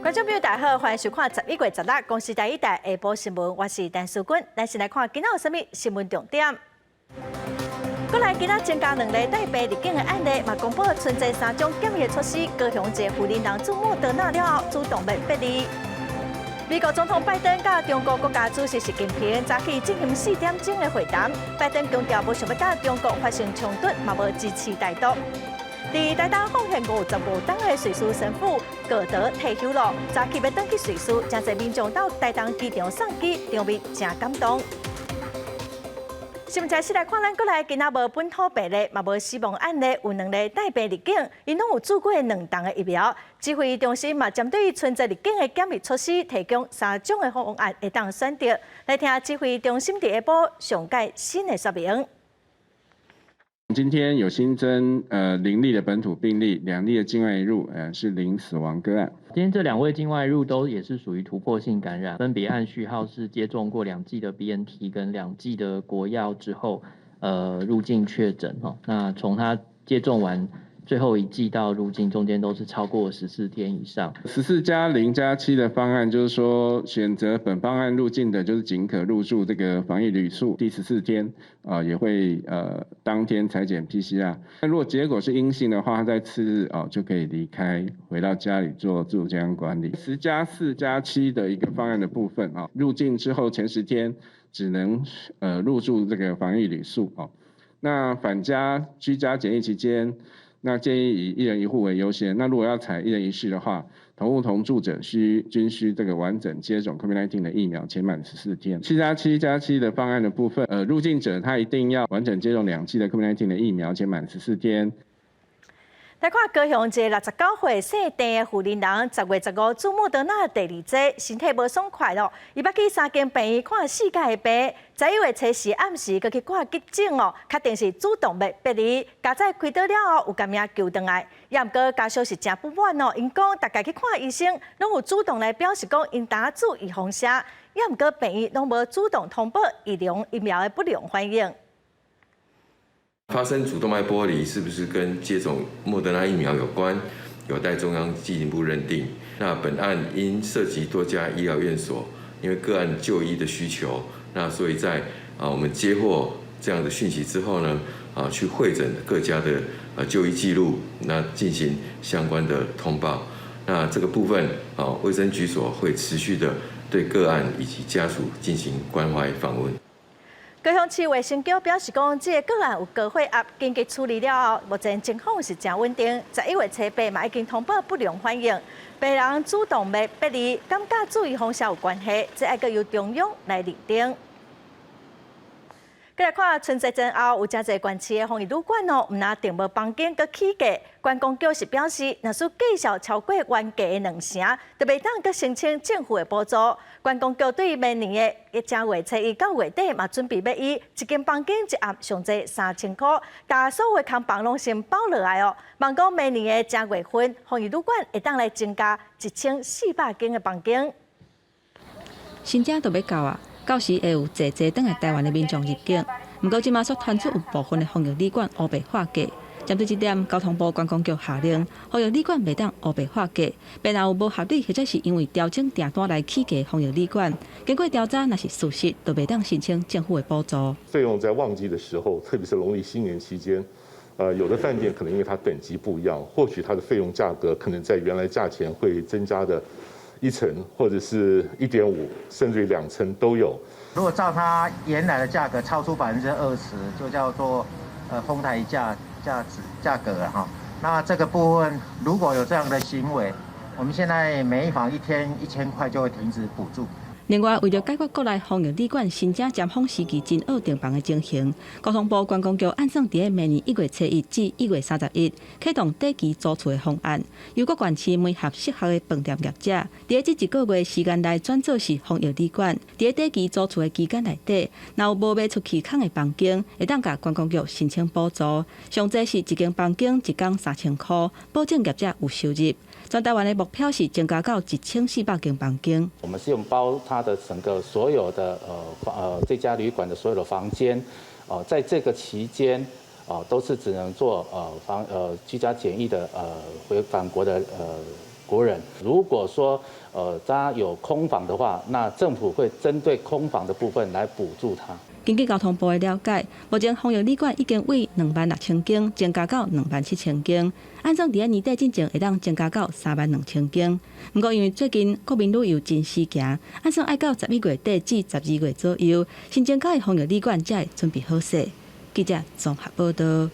觀眾朋友大家好，歡迎收看11月16公視第一台下晡新聞，我是陳淑君。咱先來看今仔有啥物新聞重點。國內今仔增加兩例帶病入境的案例，嘛公布春節三種檢疫措施。高雄一個婦人人注莫德納了後，主動脈剝離。美國總統拜登佮中國國家主席習近平早起進行4點鐘的會談。拜登強調無想欲佮中國發生衝突，嘛無支持台獨。佇台東奉獻55冬的瑞士神父葛德退休了，早起欲轉去瑞士，誠濟民眾到台東機場送機，場面誠感動。新聞開始來看，咱國內今仔無本土病例，嘛無死亡案例，有兩例帶病入境，𪜶攏有注過兩針的疫苗。指揮中心嘛針對春節入境的檢疫措施，提供三種的方案會當選擇。來聽指揮中心佇下晡上蓋新的說明。今天有新增0例的本土病例，2例的境外移入，是零死亡個案。今天這兩位境外移入都也是屬於突破性感染，分別按序號是接種過兩劑的 BNT 跟兩劑的國藥之後，入境確診哦。那從他接種完最後一劑到入境中間都是超過14天以上。14+0+7的方案就是說，選擇本方案入境的，就是僅可入住這個防疫旅宿，第14天啊也會當天採檢 PCR。那如果結果是陰性的話，在次日哦就可以離開，回到家裡做自主健康管理。10+4+7的一個方案的部分啊，入境之後前10天只能入住這個防疫旅宿哦。那返家居家檢疫期間，那建議以一人一戶為優先。那如果要採一人一室的話，同戶同住者需均需這個完整接種 COVID-19 的疫苗，且滿14天。7+7+7的方案的部分，入境者他一定要完整接種兩劑的 COVID-19 的疫苗，且滿十四天。來看高雄一个69歲姓鄭的婦人人，10月15注莫德納第二劑，身體無爽快咯，伊捌去三間病院看四擺的病，11月初四暗時閣去掛急診哦，確定是主動脈剝離，加載開刀了後有共命救轉來，也毋過家屬是誠不滿哦，𪜶講逐擺去看醫生，攏有主動來表示講𪜶打注預防射，也毋過病院攏無主動通報預防疫苗的不良反應。發生主動脈剝離是不是跟接種莫德納疫苗有關？有待中央進一步認定。那本案因涉及多家醫療院所，因為個案就醫的需求，那所以在我們接獲這樣的訊息之後呢，去彙整各家的就醫記錄，那進行相關的通報。那這個部分衛生局所會持續的對個案以及家屬進行關懷訪問。高雄市衛生局表示講，這個個案有高血壓，緊急處理了後，目前情況是誠穩定。11月初八嘛已經通報不良反應，病人主動脈剝離，敢佮注預防射有關係，這愛閣由中央來認定。閣來看春節前後有誠濟縣市的防疫旅館哦，毋但訂無房間，閣起價。觀光局是表示，若是價數超過原價的兩成，就袂當閣申請政府的補助。觀光局對明年的正月初一到月底嘛，準備欲以一間房間一暗上濟3000箍，共所有的空房攏先包落來哦。望講明年的正月份，防疫旅館會當來增加1400間的房間。新正都欲到啊！到時會有濟濟轉來台灣的民眾入境，毋過這馬煞傳出有部分的防疫旅館烏白喊價。針對這點，交通部觀光局下令，防疫旅館袂當烏白喊價，若有無合理或者是因為調整訂單來起價防疫旅館，經過調查，若是屬實，就袂當申請政府的補助。費用在旺季的時候，特別是農曆新年期間，有的飯店可能因為它等級不一樣，或許它的費用價格可能在原來價錢會增加的一成，或者是1.5，甚至於2成都有。如果照它原來的價格超出20%，就叫做哄抬價值價格了哈。那這個部分如果有這樣的行為，我們現在每一房一天1000塊就會停止補助。另外，為著解決國內防疫旅館申請尖峰時期真僫訂房的情形，交通部觀光局按算佇明年1月初1至1月31，啟動短期租厝的方案，由各縣市媒合適合的飯店業者，佇這一個月時間內轉做是防疫旅館。佇短期租厝的期間內底，若有無賣出去空的房間，會當共觀光局申請補助。上濟是一間房間一工3000箍，保證業者有收入。全台灣的目標是增加到1400間房間。我們是用包它的整個所有的這家旅館的所有的房間，哦，在這個期間，哦，都是只能做居家檢疫的回返國的國國人。如果說他有空房的話，那政府會針對空房的部分來補助他。根據交通部的了解，目前防疫旅館已經為26,000間增加到27,000間，按算佇咧年底進前會當增加到32,000間。毋過因為最近國民旅遊真死行，按算愛到11月底至12月左右，新增加的防疫旅館才會準備好勢。記者綜合報道。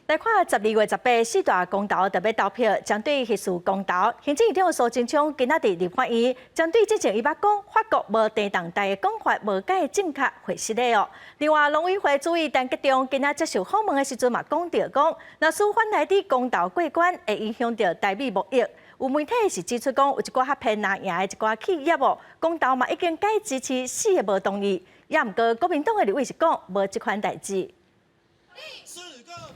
來看12月18四大公投特別投票，針對核四公投，行政院長蘇貞昌今仔佇立法院針對之前伊捌講法國無地動帶的講法無蓋正確回釋的哦。另外，農委會主委陳吉仲今仔接受訪問的時陣嘛講著講，若是反萊豬公投過關，會影響著台美貿易。有媒體是指出講，有一寡較偏藍營的一寡企業哦，公投嘛已經改支持四個無同意，也毋過國民黨的立委是講無這款代誌。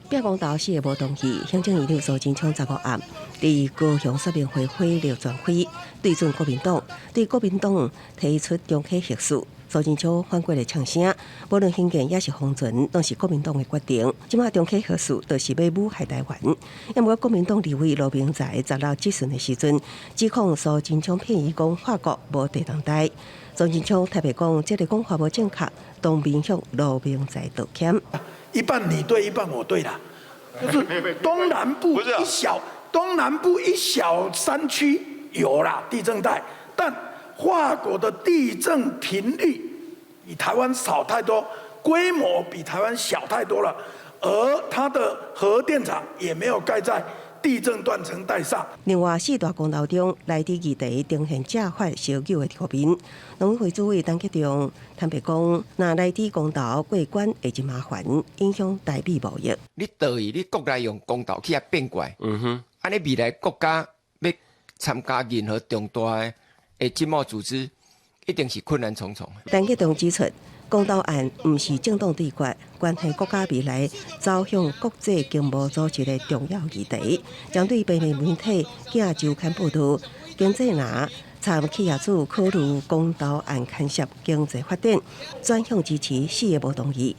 拼公投四個無同意，行政院長蘇貞昌15暗佇高雄說明會火力全開，對準國民黨，對國民黨提出重啟核四。蘇貞昌反過來嗆聲，無論興建抑是封存，攏是國民黨的決定。這馬重啟核四，就是欲武害台灣。毋過國民黨立委羅明才16質詢的時陣，指控蘇貞昌騙伊講法國無地動帶。蘇貞昌特別講，這个講法無正確，當面向羅明才道歉。一半你對，一半我對啦，就是東南部一小山區有啦地震帶，但法國的地震頻率比台灣少太多，規模比台灣小太多了，而它的核電廠也沒有蓋在地震斷層帶上。另外，四大公投中，萊豬議題呈現正反相詬的局面。農委會主委陳吉仲坦白講，若萊豬公投過關會真麻煩，影響台美貿易。你等於你國內用公投去遐變怪，按呢未來國家欲參加任何重大的經貿組織，一定是困難重重。陳吉仲指出，公投案毋是政黨對決，關係國家未來走向國際經貿組織的重要議題。針對平面媒體《鏡週刊》報導，經濟人參企業主考慮公投案牽涉經濟發展，轉向支持四個無同意。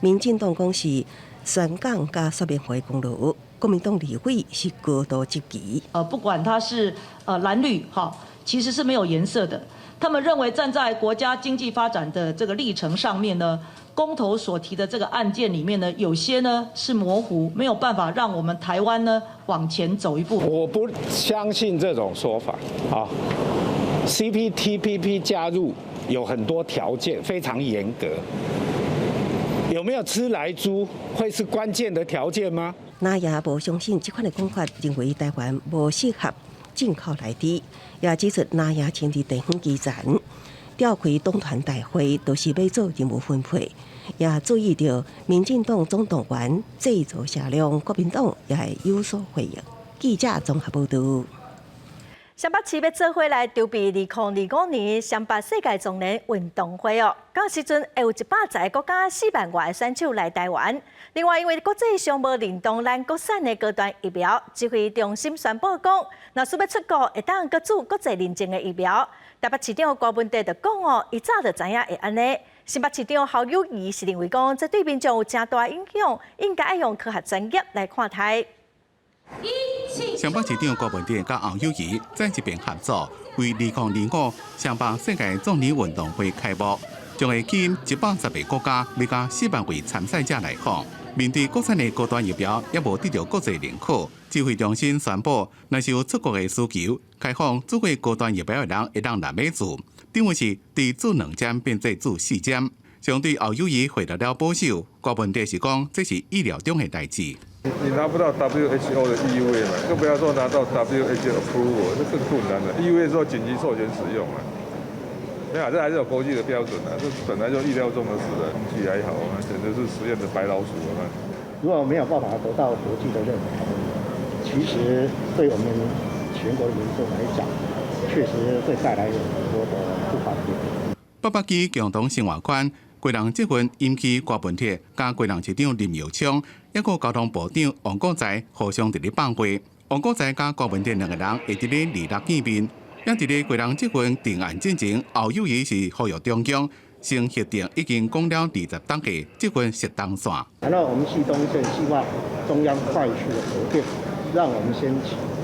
民進黨講是宣講佮說明會功勞，國民黨立委是高度質疑。不管他是藍綠哈，其實是沒有顏色的。他們認為站在國家經濟發展的這個歷程上面呢，公投所提的這個案件裡面呢，有些呢是模糊，沒有辦法讓我們台灣呢往前走一步。我不相信這種說法啊！CPTPP 加入有很多條件，非常嚴格。有沒有吃萊豬會是關鍵的條件嗎？藍營無相信這款的講法，認為台灣無適合進口萊豬，也指出藍營親佇地方基層召開黨團大會，都是欲做任務分配。也注意到民進黨總動員製造聲量，國民黨也會有所回應。記者綜合報導。雙北市欲做伙來籌備2025年雙北世界壯年運動會哦，到時陣會有110個國家4萬外選手來台灣。另外，因為國際上無認同咱國產的高端疫苗，指揮中心宣布講，若是欲出國，會當閣注國際認證的疫苗。台北市長柯文哲就講哦，伊早就知影會按呢。新北市長侯友宜是認為講，這對民眾有誠大影響，應該愛用科學專業來看待。雙北市長柯文哲佮侯友宜在這邊合作，為2025雙北世界壯年運動會開幕，將會吸引110個國家，欲加4萬位參賽者來訪。面對國產的高端疫苗猶無得著國際認可，指揮中心宣布，若是有出國的需求，開放注過高端疫苗的人會當來買注，等於是佇注兩針變做注四針。相對侯友宜回答了保守，柯文哲是講這是意料中的代誌。你拿不到 WHO 的 EUA 嘛，更不要說拿到 WHO approval，這更困難了。EUA 說緊急授權使用啊，沒有，這還是有國際的標準啊，這本來就意料中的事了。空氣還好啊，簡直是實驗的白老鼠啊。如果沒有辦法得到國際的認可，其實對我們全國的民眾來講，確實會帶來很多的不方便。北北基共同生活圈，基隆捷運引起柯文哲佮基隆市長林右昌，抑閣交通部長王國材互相佇咧放話。王國材佮柯文哲兩个人會佇咧26見面，也佇咧基隆捷運定案進前，侯友宜是呼籲中央先核定已經講了20冬的捷運汐東線。那我們汐東線希望中央快速的核定，讓我們先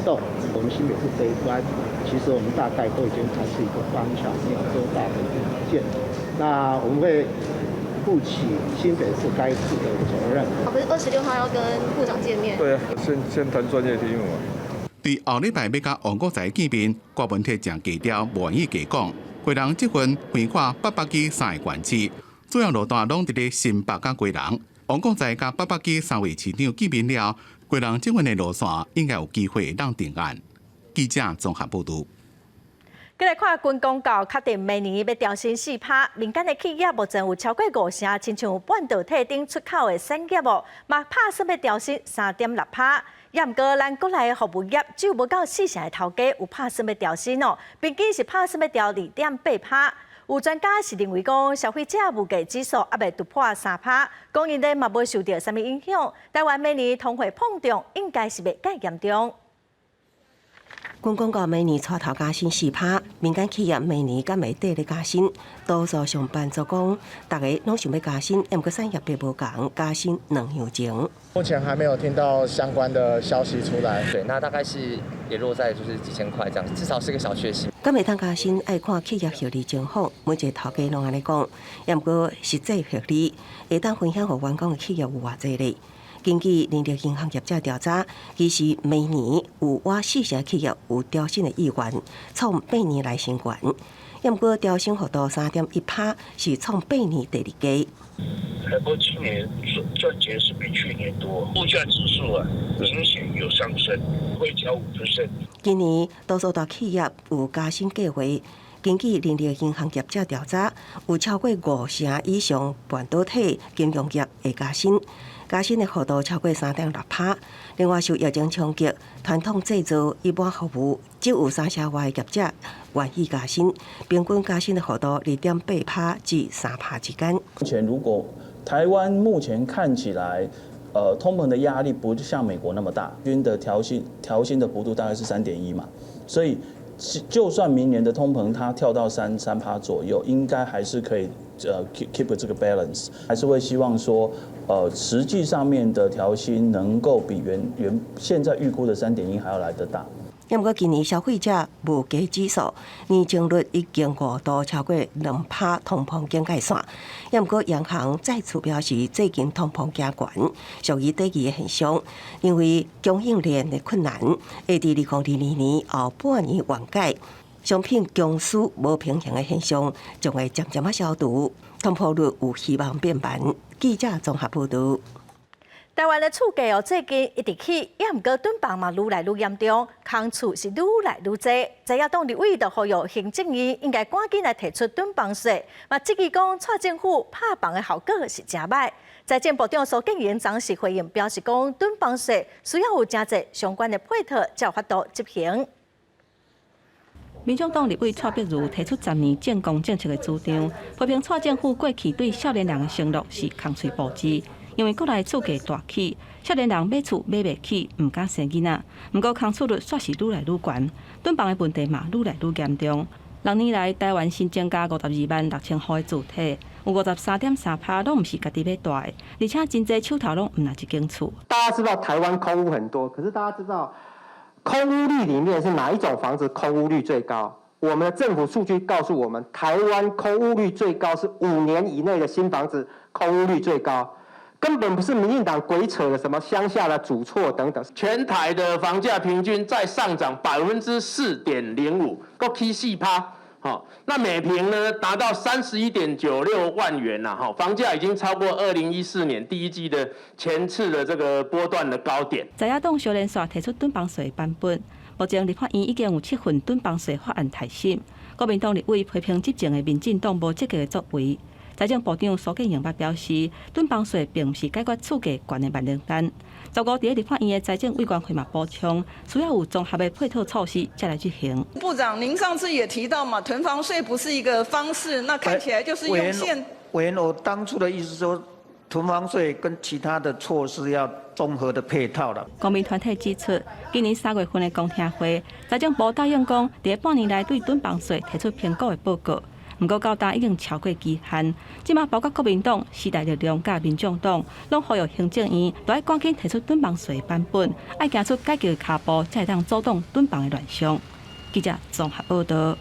動。我們新北市這一關，其實我們大概都已經談出一個方向，沒有多大的意見。那我們會負起新北市該負的責任。不是26號要跟部長見面？對啊，先談專業題目嘛。對後禮拜欲佮王國材見面，郭文鐵誠低調，無願意加講。基隆這份橫跨八北基三个縣市，主要路段攏佇咧新北佮基隆。王國材佮八北基三位市長見面了，基隆這份的路線應該有機會當定案。記者綜合報導。過來看軍公教確定明年欲調薪4%，民間的企業目前有超過五成，親像半導體等出口的產業哦，嘛拍算欲調薪3.6%。也毋過，咱國內的服務業只有無夠四成的頭家有拍算欲調薪哦，平均是拍算欲調2.8%。有專家是認為講，消費者物價指數猶未突破3%，供應鏈嘛無受著啥物影響。台灣明年通貨膨脹應該是袂蓋嚴重。軍公教明年帶頭加薪4%，民間企業明年敢會綴咧加薪？多數上班族講，逐家攏想欲加薪，毋過產業別無仝，加薪兩樣情。目前還沒有聽到相關的消息出來。對，那大概是也落在就是幾千塊這樣，至少是個小確幸。敢會當加薪，愛看企業獲利情況，每一個頭家攏按呢講。毋過實際獲利會當分享予員工的企業有偌濟咧？根據人力銀行業者調查，其實明年有倚四成企業有調薪的意願，創8年來新懸。毋過調薪幅度3.1%，是創八年第二低。不過今年賺錢是比去年多，物價指數啊明顯有上升，會調5%。今年多數大企業有加薪計劃。根據人力銀行業者調查，有超過五成以上半導體金融業會加薪，加薪的幅度超過3.6%。另外，受疫情衝擊，傳統製造、一般服務只有三成外業者願意加薪，平均加薪的幅度2.8%至3%之間。目前如果台灣目前看起來，通膨的壓力不像美國那麼大，均的調薪的幅度大概是3.1嘛，所以就算明年的通膨它跳到3.3趴左右，應該還是可以keep 這個 balance，還是會希望說，實際上面的調薪能夠比原現在預估的3.1還要來得大。毋過今年消費者物價指數年增率已經五度超過2%通膨警戒線。毋過央行再次表示，最近通膨加懸，屬於短期的現象，因為供應鏈的困難，會佇2022年後半年緩解。商品供需無平衡的現象，將會漸漸仔消除，通膨率有希望變慢。記者綜合報導。台灣的厝價哦，最近一直起，也毋過囤房嘛愈來愈嚴重，空厝是愈來愈濟。在野黨立委就呼籲行政院應該趕緊來提出囤房稅，嘛質疑講蔡政府拍房的效果是誠䆀。財政部長蘇建榮昨時回應表示講，囤房稅需要有誠濟相關的配套，才有法度執行。民眾黨立委蔡碧如提出10年建公政策的主張，批評蔡政府過去對少年人的承諾是空喙布字。因為國內厝價大起，少年人買厝買袂起，毋敢生囡仔。毋過空厝率煞是愈來愈懸，囤房的問題嘛愈來愈嚴重。6年來，台灣新增加52萬6千戶的住體，有53.3%攏毋是家己欲蹛的，而且真濟手頭攏毋但一間厝。大家知道台灣空屋很多，可是大家知道空屋率裡面是哪一種房子空屋率最高？我們的政府數據告訴我們，台灣空屋率最高是5年以內的新房子空屋率最高。根本不是民進黨鬼扯的什麼鄉下的祖厝等等。全台的房價平均再上漲4.05%，閣起4%，好，那每坪呢達到31.96萬元啦，哈，房價已經超過2014年第一季的前次的這個波段的高點。在野黨蕭連紲提出囤房稅版本，目前立法院已經有七份囤房稅法案待審。國民黨立委批評執政的民進黨無積極的作為。財政部長蘇建榮捌表示，囤房稅並毋是解決厝價懸的萬靈丹。十五佇立法院的財政委員會嘛補充，需要有綜合的配套措施才來執行。部長，您上次也提到嘛，囤房稅不是一個方式，那看起來就是用現。委員，我當初的意思說，囤房稅跟其他的措施要綜合的配套啦。公民團體指出，今年3月份的公聽會，財政部答應講，佇半年內對囤房稅提出評估的報告。毋過到今已經超過期限。這馬包括國民黨、時代力量佮民眾黨，攏呼籲行政院著愛趕緊提出囤房稅版本，愛行出改革的跤步，才會當阻擋囤房的亂象。記者綜合報道。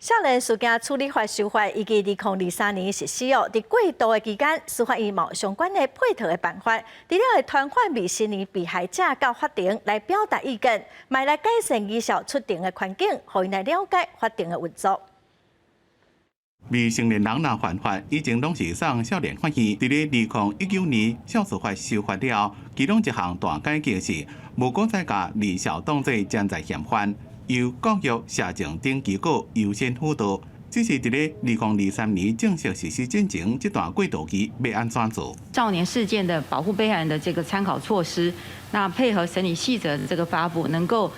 少年事件處理法修法預計2023年實施哦。佇過渡的期間，司法院有相關的配套的辦法，除了會傳喚未成年被害者到法庭來表達意見，嘛來改善兒少出庭的環境，予𪜶來了解法庭的運作。未成年人若犯法，以前攏是送少年法院。佇咧2019年少司法修法了後，其中一項大改革是，無閣再共兒少當做潛在嫌犯。由教育、社政等機構優先輔導，只是佇咧2023年正式實施進前，這段過渡期欲按怎做？少年事件的保護被害人的這個參考措施，那配合審理細則的這個發布，能夠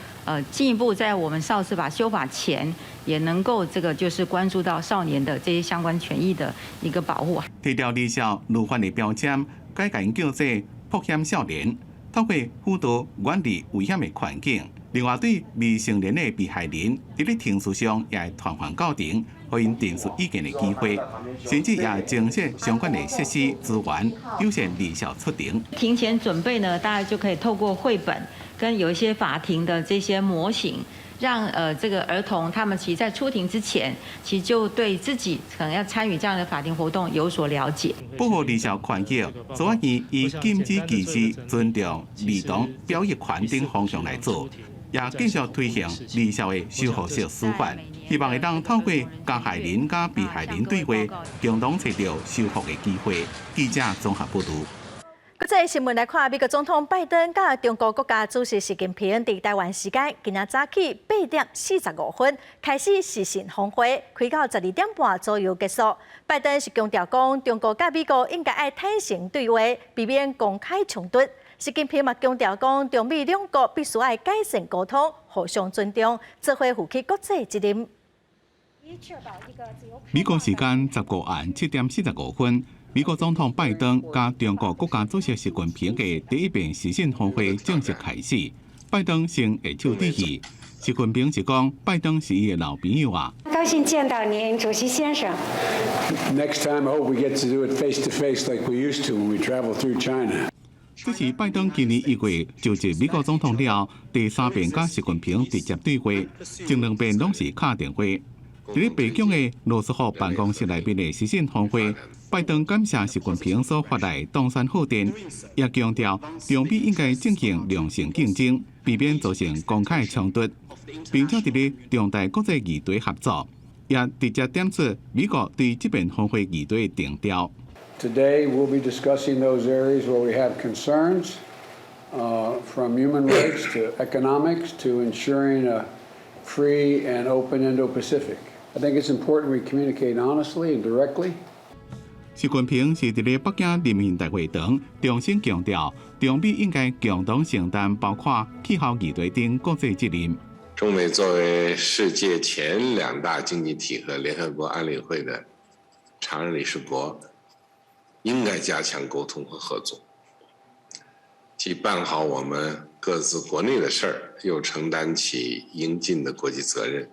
進一步在我們少司法修法前，也能夠這個就是關注到少年的這些相關權益的一個保護。提掉兒少累犯的標籤，改共𪜶叫做曝險少年，透過輔導遠離危險的環境。另外，對未成年的被害人，佇咧程序上也會傳喚到庭，予𪜶陳述意見的機會，甚至也增設相關的設施資源，優先兒少出庭。庭前準備呢，大家就可以透過繪本跟有一些法庭的這些模型，讓這個兒童他們其實在出庭之前，其實就對自己可能要參與這樣的法庭活動有所了解。保護兒少權益，司法院以禁止歧視、尊重兒童表意權等方向來做。也繼續推行兒少的修復式司法，希望會當透過加害人佮被害人對話，共同揣著修復的機會。記者綜合報道。國際新聞來看，美國總統拜登佮中國國家主席習近平佇台灣時間今仔早起8點45分開始視訊峰會，開到12點半左右結束。拜登是強調講，中國佮美國應該愛坦誠對話，避免公開衝突。習近平嘛強調講，中美兩國必須愛改善溝通，互相尊重，做伙負起國際責任。美國時間15暗7點45分，美國總統拜登佮中國國家主席習近平的第一遍視訊峰會正式開始。拜登先握手致意，習近平是講拜登是伊的老朋友啊。高興見到您，主席先生。 Next time, I hope we get to do it face to face like we used to when we travel through China. 這是拜登今年1月就職美國總統了後第三遍佮習近平直接對話，前兩遍攏是敲電話。佇咧白宮的羅斯福辦公室內面的視訊峰會，拜登感謝習近平所發來當選賀電，也強調中美應該進行良性競爭，避免造成公開衝突，並且佇咧重大國際議題合作，也直接點出美國對這遍峰會議題的定調。 Today, we'll be discussing those areas where we have concerns, from human rights to economics to ensuring a free and open Indo-Pacific. I think it's important we communicate honestly and directly. 習近平是佇咧北京人民大會堂重新強調，中美應該共同承擔包括氣候議題等國際責任。中美作為世界前兩大經濟體和聯合國安理會的常任理事國，應該加強溝通和合作，既辦好我們各自國內的事兒，又承擔起應盡的國際責任。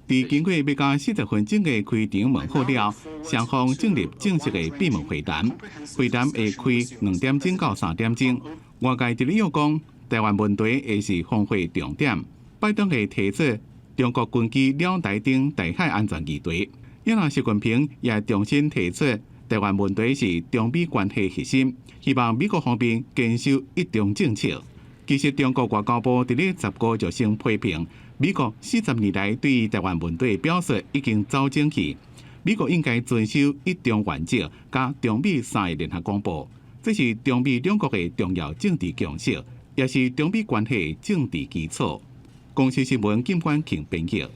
佇經過欲到40分鐘的開場問候了，雙方進入正式的閉門會談。會談會開2點鐘到3點鐘。外界佇咧臆講，台灣問題會是峰會重點。拜登會提出中國軍機繞台等台海安全議題，也若習近平也重新提出台灣問題是中美關係核心，希望美國方面堅守一中政策。其實中國外交部佇咧15就先批評美國40年來對台灣問題的表述已經走鐘去，美國應該遵守一中原則佮中美三個聯合公報，這是中美兩國的重要政治共識，也是中美關係的政治基礎。公視新聞金冠慶編譯。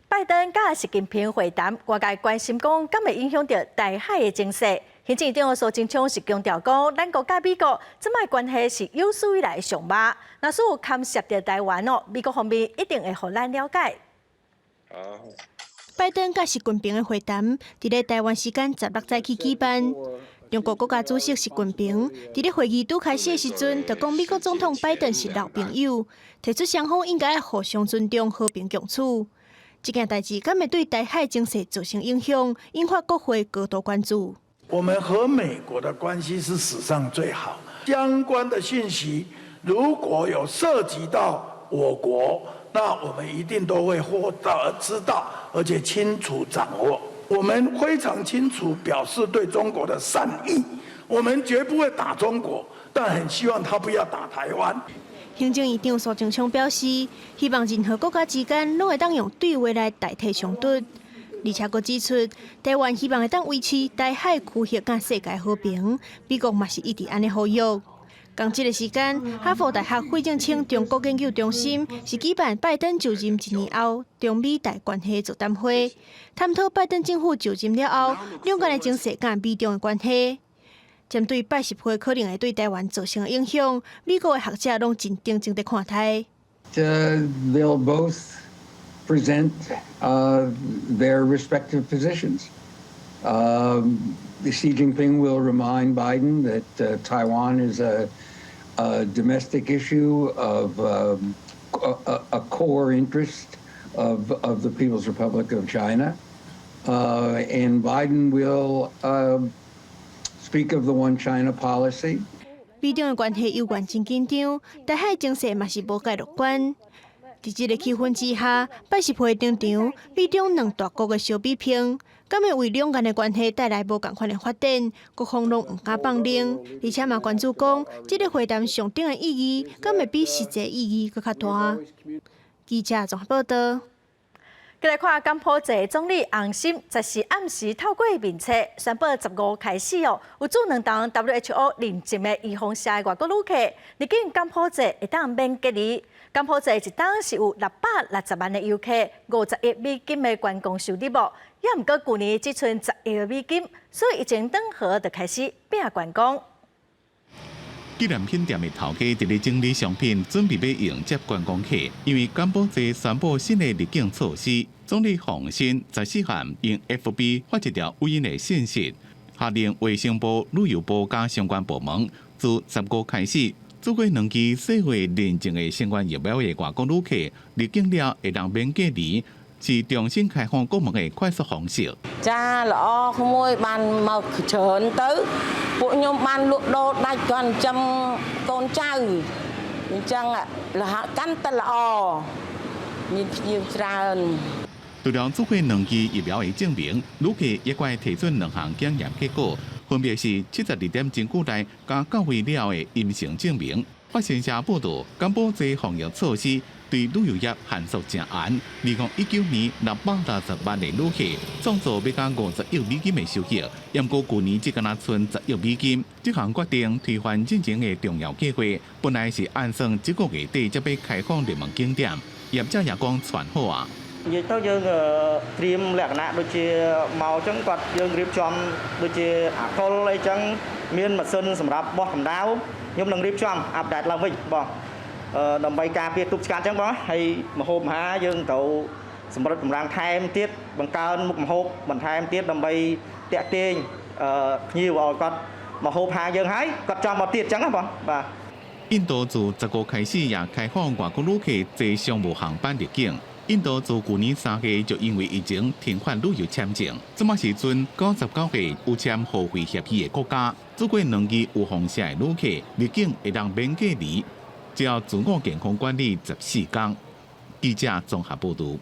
拜登佮習近平會談，外界關心講，敢會影響著台海的情勢。行政院長蘇貞昌是強調講，咱國佮美國這擺關係是有史以來上歹，若是有牽涉著台灣哦，美國方面一定會予咱了解。拜登佮習近平的會談，佇咧台灣時間16早起舉辦。中國國家主席習近平佇咧會議拄開始的時陣，就講美國總統拜登是老朋友，提出雙方應該互相尊重、和平共處。這件代誌敢會對台海情勢造成影響，引發國會高度關注。我們和美國的關係是史上最好，相關的信息如果有涉及到我國，那我們一定都會獲得知道，而且清楚掌握。我們非常清楚表示對中國的善意，我們絕不會打中國，但很希望他不要打台灣。行政院長蘇貞昌表示，希望任何國家之間攏會當用對話來代替衝突。而且閣指出，台灣希望會當維持台海區域佮世界和平，美國嘛是一直按呢呼籲。仝這个時間，哈佛大學費正清中國研究中心是舉辦拜登就任一年後中美台關係座談會，探討拜登政府就任了後兩岸的情勢佮美中的關係。針對拜習會可能會對台灣造成的影響，美國的學者攏真認真佇看待。 They'll both present their respective positions. Xi Jinping will remind Biden that Taiwan is a domestic issue of a core interest of the People's Republic of China. And Biden will speak of the One China policy. 美中的關係猶原真緊張，台海情勢嘛是無蓋樂觀。佇這个氣氛之下，拜習會登場，美中兩大國的相比拼，敢會為兩岸的關係帶來無仝款的發展？各方攏毋敢放任，而且嘛關注講，這个會談象徵的意義，敢會比實際意義閣較大？記者綜合報道。繼來看柬埔寨總理洪森，14暗時透過面冊宣布，15開始哦，有注兩針 WHO 認證的預防射的外國旅客入境柬埔寨會當免隔離。柬埔寨一冬是有660萬的遊客，50億美金的觀光收入哦。也毋過舊年只賰10億美金，所以疫情轉好就開始拼觀光。紀念品店的頭家佇咧整理商品，準備欲迎接觀光客。因為柬埔寨宣布新的入境措施，總理洪森14號用 FB 發一條語音的信息，下令衛生部、旅遊部佮相關部門，自15開始，注過兩劑世衛認證的新冠疫苗的外國旅客入境了會當免隔離，是重新開放國門的快速方式。 ចាល្អក្មួយបានមកច្រើនទៅពួកខ្ញុំបានលក់ដូរដាច់គាត់ចិញ្ចឹមកូនចៅអញ្ចឹងលហកាន់តែល្អមានភ្ញៀវច្រើន 除了注過兩劑疫苗的證明，旅客也該提出兩項檢驗結果，分別是72點鐘內佮到位了的陰性證明。法新社報道，柬埔寨防疫措施對旅遊業限縮誠嚴。2019年660萬的旅客，創造欲共50億美金的收益，毋過舊年只敢若賰10億美金。這項決定推翻進前的重要計劃，本來是按算這個月底才欲開放熱門景點，業者也講傳好啊。 និយាយទៅយើងត្រៀមលក្ខណៈដូចជាមកអញ្ចឹងគាត់យើងរៀបចំដូចជាអាល់កុលអីចឹងមានម៉ាស៊ីនសម្រាប់បោះកម្ដៅខ្ញុំនឹងរៀបចំ update ឡើងវិញបងដើម្បីការពារទប់ស្កាត់អញ្ចឹងបងហើយម្ហូបអាហារយើងត្រូវសម្រិតសម្រាំងថែមទៀតបង្កើនមុខម្ហូបបន្ថែមទៀតដើម្បីទាក់ទាញភ្ញៀវឲ្យគាត់មកហូបហាងយើងហើយគាត់ចង់មកទៀតអញ្ចឹងណាបងបាទ 印度自15開始也開放外國旅客坐商務航班入境。印度自舊年3月就因為疫情停發旅遊簽證，這馬時陣99個有簽互惠協議的國家，注過兩劑預防射的旅客入境會當免隔離，只要自我健康管理14天。記者綜合報導。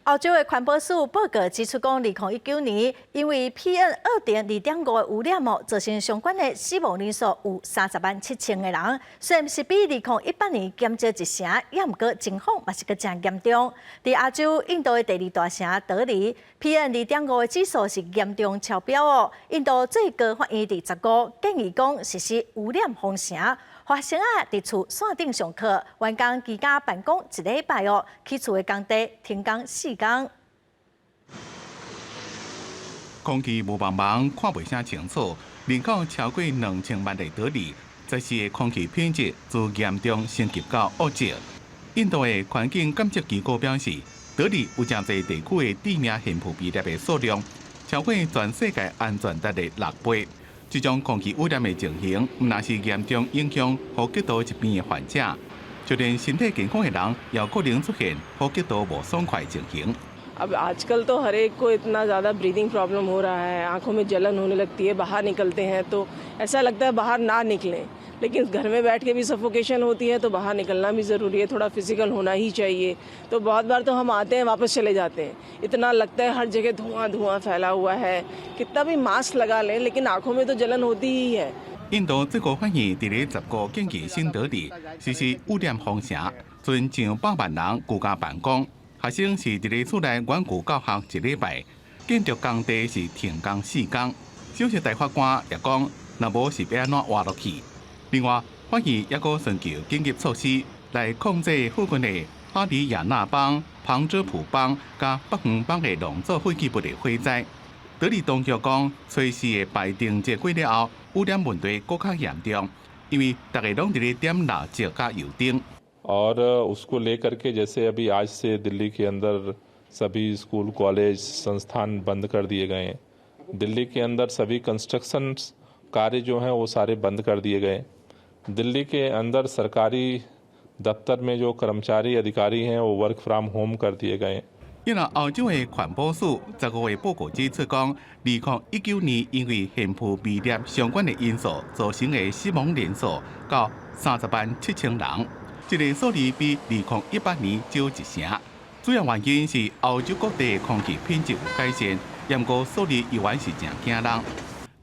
歐洲的環保署報告指出，講2019年因為 PM 2.5的污染哦，造成相關的死亡人數有30萬7千個人。雖然是比2018年減少一成，也毋過情況嘛是閣誠嚴重。佇亞洲，印度的第二大城德里，PM 2.5的指數是嚴重超標哦。印度最高法院佇15建議講實施污染封城，學生仔佇厝線頂上課，員工居家辦公一禮拜哦，起厝的工地停工4工。空氣霧茫茫，看袂啥清楚。人口超過2000萬的德里，14的空氣品質自嚴重升級到惡質。印度的環境監測機構表示，德里有誠濟地區的致命懸浮微粒的數量超過全世界安全值的6倍。這種空氣污染的情形，毋但是嚴重影響呼吸道疾病的患者，就連身體健康的人，也可能出現呼吸道無爽快情形。 अब आजकल तो हर एक को इतना ज़्यादा breathing problem हो रहा है, आंखों में जलन होने लगती है, बाहर निकलते हैं तो ऐसा लगता है बाहर ना निकलें, लेकिन घर में बैठ के भी सफोकेशन होती है तो बाहर निकलना भी ज़रूरी है, थोड़ा फिजिकल होना ही चाहिए। तो बहुत बार तो हम आते हैं, वापस चले जाते हैं, इतना लगता है हर जगह धुआं धुआं फैला हुआ है। कितना भी मास्क लगा लें, लेकिन आंखों में तो जलन होती ही है。 印度最高法院佇咧10號建議新德里實施污染封城，賰上百萬人居家辦公，學生是佇咧厝內遠距教學一禮拜，建築工地是停工4工。首席大法官也講，若無是欲按怎活落去。另外，法院猶閣尋求緊急措施來控制附近的哈里亞納邦、旁遮普邦佮北方邦的農作廢棄物的火災。德里當局講，初四的排燈節過了後，污染問題閣較嚴重，因為逐家攏佇咧點蠟燭佮油燈。 और उसको लेकर के जैसे अभी आज से दिल्ली के अंदर सभी स्कूल, कॉलेज, संस्थान बंद कर दिए गए हैं। दिल्ली के अंदर सभी कंस्ट्रक्शन कार्य जो हैं, वो सारे बंद कर दिए गए। दिल्ली के अंदर सरकारी दफ्तर में जो कर्मचारी, अधिकारी हैं, वो work from home कर दिए गए। 因為歐洲的環保署15的報告指出講，2019年因為懸浮微粒相關的因素造成的死亡人數到30萬7千人，這個數字比2018年少一成。主要原因是歐洲各地空氣品質有改善，毋過數字依然是誠驚人。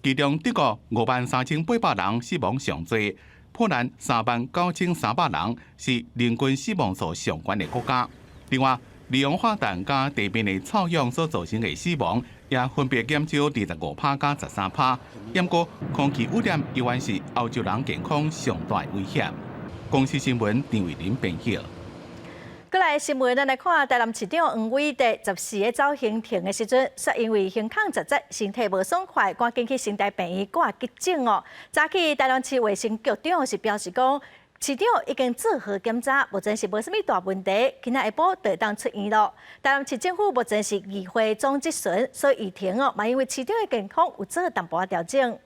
其中德國53,800人死亡上濟，波蘭39,300人是人均死亡數上懸的國家。另外，二氧化氮佮地面的臭氧所造成的死亡，也分別減少25%佮13%。毋過空氣污染依然是歐洲人健康上大的威脅。公視新聞陳慧琳編譯。過來新聞，咱來看台南市長黃偉哲14个走行程的時陣，煞因為胸坎窒窒，身體無爽快，趕緊去成大病院掛急診哦。早起台南市衛生局長是表示講，市長已經做好檢查，目前是無啥物大問題，今仔下晡就會當出院囉。台南市政府目前是議會總質詢，所以議程哦，嘛因為市長的健康有做淡薄仔調整。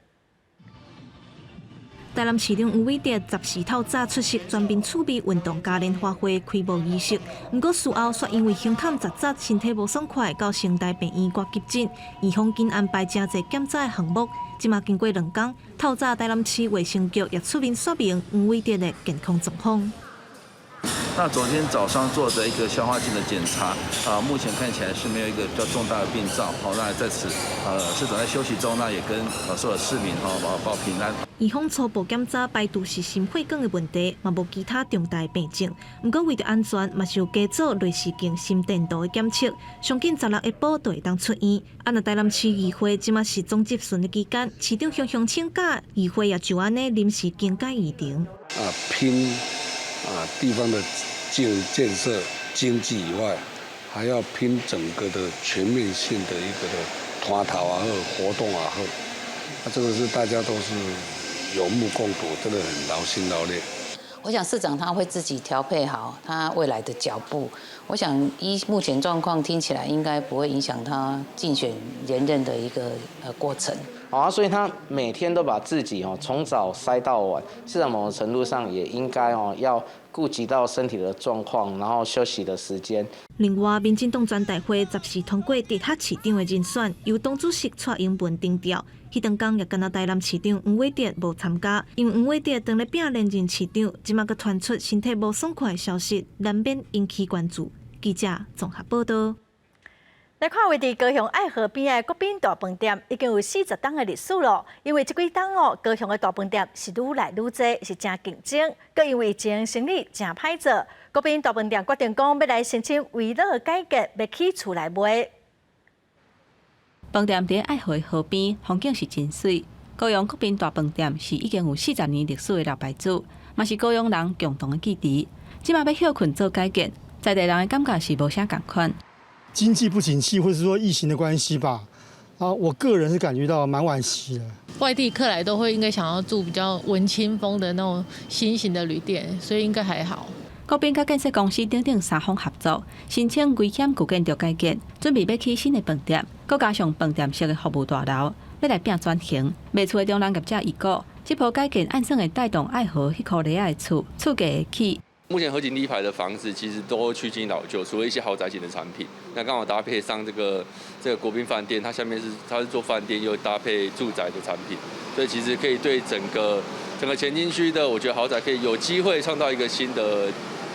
台南市長黃偉哲14透早出席全民儲備運動嘉年華會開幕儀式，毋過事後煞因為胸坎窒窒，身體無爽快，到成大病院掛急診，院方緊安排誠濟檢查的項目。這馬經過2工，透早台南市衛生局也出面說明黃偉哲的健康狀況。那昨天早上做的一個消化鏡的檢查，啊，目前看起來是沒有一個比較重大的病灶。好，那在此，市長在休息中，那也跟所有市民哈報報平安。院方初步檢查排除是心血管的問題，嘛無其他重大的病症。毋過為著安全，嘛是有加做內視鏡心電圖的檢測。上緊16下晡就會當出院。啊，若台南市議會這馬是總質詢的期間，市長雄雄請假，議會也就按呢臨時更改議程。啊，拼啊地方的建設經濟以外，還要拼整個的全面性的一個的團頭也好，活動也好，啊，這個是大家都是有目共睹，真的很勞心勞力。我想市長他會自己調配好他未來的腳步。我想依目前狀況聽起來，應該不會影響他競選連任的一個過程。啊，所以他每天都把自己哦從早塞到晚，市長某種程度上也應該哦要顧及到身體的狀況，然後休息的時間。另外，民進黨全代會14通過直轄市長的人選，由黨主席蔡英文定調。彼當工也干焦台南市長黃偉哲無參加，因為黃偉哲當咧拼連任市長，這馬閣傳出身體無爽快的消息，難免引起關注。記者綜合報道。來看位佇高雄愛河邊的國賓大飯店，已經有40冬的歷史囉。因為這幾冬哦，高雄的大飯店是愈來愈濟，是誠競爭。閣因為疫情生意誠歹做，國賓大飯店決定講欲來申請危老改革，欲起厝來賣。飯店佇愛河河邊，風景是真媠。高雄國賓大飯店是已經有40年歷史的老牌子，嘛是高雄人共同的記憶。這馬欲歇睏做改建，在地人的感覺是無啥仝款。經濟不景氣，或者是說疫情的關係吧，啊，我個人是感覺到蠻惋惜的。外地客來都會應該想要住比較文青風的那種新型的旅店，所以應該還好。國賓佮建設公司等等三方合作，申請危險舊建築改建，準備欲起新的飯店，閣加上飯店式的服務大樓，欲來拼轉型。賣厝的中人業者預估，這波改建按算會帶動愛河彼箍犁仔的厝厝價會起。目前河景第一排的房子其實都趨近老舊，除了一些豪宅型的產品，那剛好搭配上這個國賓飯店，它下面是它是做飯店又搭配住宅的產品，所以其實可以對整個前金區的，我覺得豪宅可以有機會創造一個新的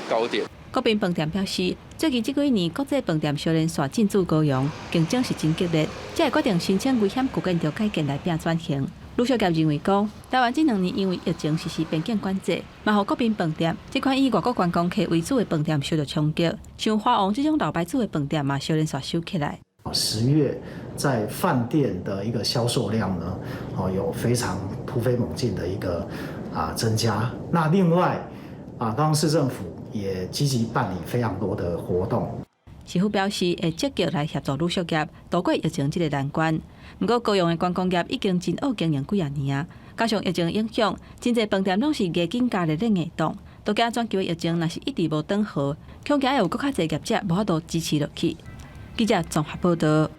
高點。國賓飯店表示，最近這幾年國際飯店相連紲進駐高雄，競爭是真激烈，才會決定申請危險舊建築改建來變轉型。旅宿業認為講，台灣這兩年因為疫情實施邊境管制，嘛予國賓飯店這款以外國觀光客為主的飯店受著衝擊，像華王這種老牌子的飯店嘛，相連紲收起來。 10月在飯店的一個銷售量呢，哦有非常突飛猛進的一個增加。那另外高雄市政府也積極辦理非常多的活動。市府表示會積極來協助旅宿業渡過疫情這個難關。毋過高雄的觀光業已經真僫經營幾仔年啊，加上疫情影響，真濟飯店攏是咬緊咬咧咧硬擋，都驚全球的疫情若是一直無轉好，恐驚會有閣較濟業者無法度支持落去。記者綜合報導。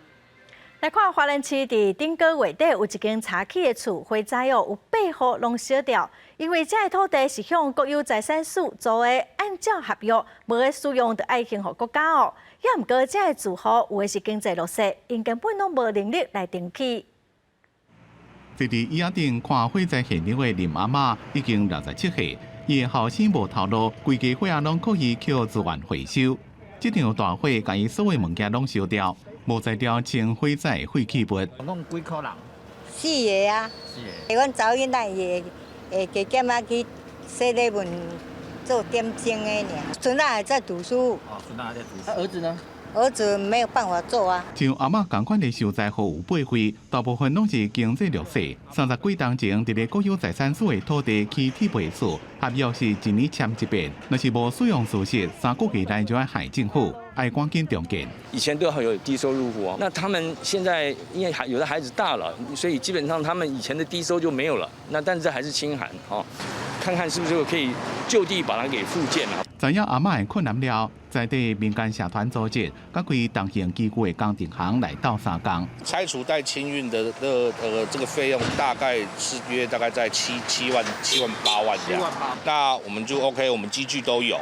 來看花蓮市佇頂個月底有一間柴起的厝，火災哦，有八戶攏燒掉。因為這个土地是向國有財產署租的，按照合約無咧使用，就愛還予國家哦。也毋過這个住戶有的是經濟弱勢，𪜶根本攏無能力來登記。坐佇椅仔頂看火災現場的林阿嬤已經67歲，伊的後生無頭路，規家伙仔攏靠伊抾資源回收。這場大火共伊所有物件攏燒掉，無才調清火災廢棄物。總共幾口人？四個啊。四個。阮查某囡仔會會加減仔去洗禮門做點鐘的爾，孫仔還在讀書。哦，孫仔還在讀書。兒子呢？兒子沒有辦法做啊。像阿嬤仝款的受災戶有八位，大部分攏是經濟弱勢。30幾冬前，佇咧國有財產署的土地起鐵皮厝，合約是一年簽一遍，若是無使用事實，3個月內就愛還政府，愛趕緊重建。以前都很有低收入戶啊，那他們現在因為有的孩子大了，所以基本上他們以前的低收就沒有了。那但是還是清寒哦，看看是不是可以就地把它給復建了。知影阿嬤的困難了，在地民間社團組織，佮規重型機具的工程行來鬥相共。拆除帶清運的這個費用大概是約大概在七萬7萬8萬這樣。那我們就 OK，我們機具都有，